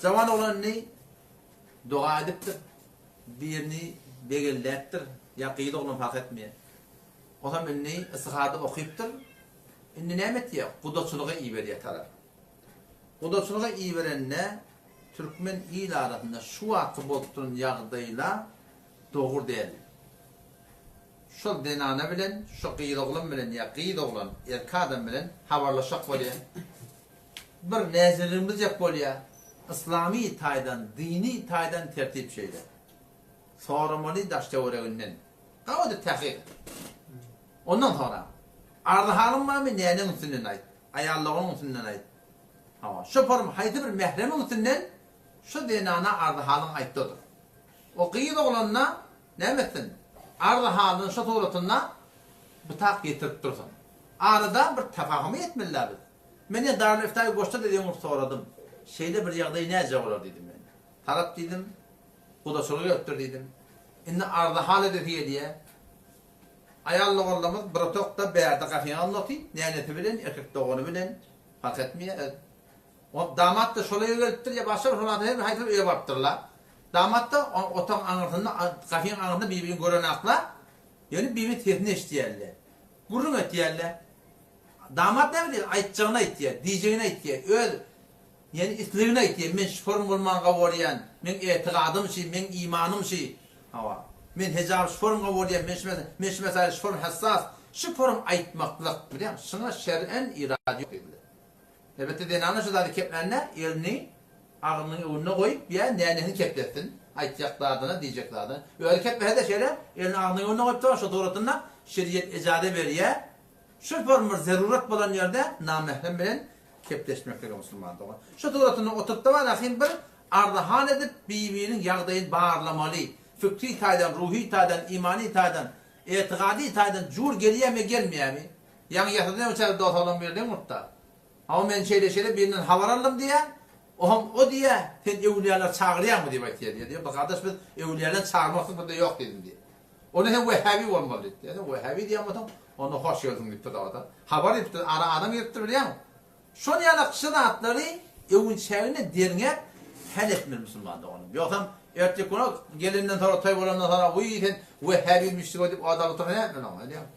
Jawan oglan indi doga edipdir. Birini begenläpdir, ýa gyz oglan parh etmeýär. Otam indi istihada okypdyr. Indi näme etýär? Gudaçylyga iberýär tarap. Gudaçylyga iberende türkmen il arasynda şu wagtky bolup duran ýagdaýla dogry däl. Şol zenana bilen, şo gyz oglan bilen ýa gyz oglan erkek adam bilen habarlaşjak bolýar. Bir näzirligimizjek bolýar. Yslamy taýdan, dini taýdan tertip şeýle. Soramaly daş-töwereginden. Gawy edip tahkyk et. Ondan soňra, arzy-halyň barmy, näneň üstünden aýt. Aýal doganyň üstünden aýt. Hawa, şo form haýsy bir mähremiň üstünden şo zenana arzy-halyňy aýtda otur. O gyz oglanyna näme etsin? Arzy-halyny şo suratynda bu tak ýetirip dursun. Arada bir tafahuma ýetmeli-dä biz. Men ýa Darül-Iftaýy goşda-da öňürti soradym. Şeýle bir ýagdaý näce bolar diýdim men. Tarap diýdim, gudaçylyga gelipdir diýdim. Indi arzy-hal edesi gelýä. Aýal doganlarymyz bir otagda bärde gapyň alnynda otyr, nänesi bilen, erkek dogany bilen, parh etmeýär. O damat-da şol öýe gelipdir ýa başga bir şol adam her bir haýsy bir öýe barypdyrlar. Damat-da otagyň aňyrsynda, gapyň aňyrsynda bir-birini görenaklar, ýöne bir-biriniň sesini eşidýärler. Gürrüň etýärler. Damat näme diýýär? Aýtjagyny aýtýar, diýjegini aýtýar. Öz ýani islegini aýtýar. Men şu form bolman gawy bolýan, meň etigadym şi, meň imanym şi. Hawa. Men hejap şu form gawy bolýan, men şu men şu meselede şu form hassas. Şu form aýtmaklyk, bilýäňmi? Şuňa şer'en irad ýok diýdiler. Elbetde zenana şu zady keplände elini agzynyň öňünde goýup ýa nänesini kepletsin, aýtjak zadyny, diýjek zadyny. Özi keplese-de şeýle elini agzynyň öňünde goýup duran şo suratynda şeriýet ejaza berýär. Şu form bir zerurat bolan ýerde namährem bilen kepleşmeklige musulman dogan. Şu suratynda oturypda bar ahim bir arzy-hal edip bir-biriniň ýagdaýyny barlamaly. Fikri taýdan, ruhy taýdan, imany taýdan, etigady taýdan jur gelýärmi gelmeýärmi? Ýaňy ýasadan öň çäre dos oglan bir ýerde ýumurtda. Hawa men şeýle şeýle birinden habar aldym diýýär. Ohem o diýýär, sen öwlüýalar çagyrýaňmy diýip aýtýar diýýär. Diýýär, gardaş biz öwlüýalar çagyrmaklyk bizde ýok diýdim diýýär. Onda sen wehhabi bolmaly diýip. Sen wehhabi diýen bolsaň, onda hoş geldiň diýipdir dawada. Habar diýipdir, ara adam giripdir bilýäňmi? Şol ýaly kişi zatlary öwünçägine derňäp hal etmeli musulman doganym. Ýogsam ertir güne gelenden soňra toý bolandan soňra wiý sen wehhabi müşrik diýip oda otursa nätmeli oňa bilýäňmi?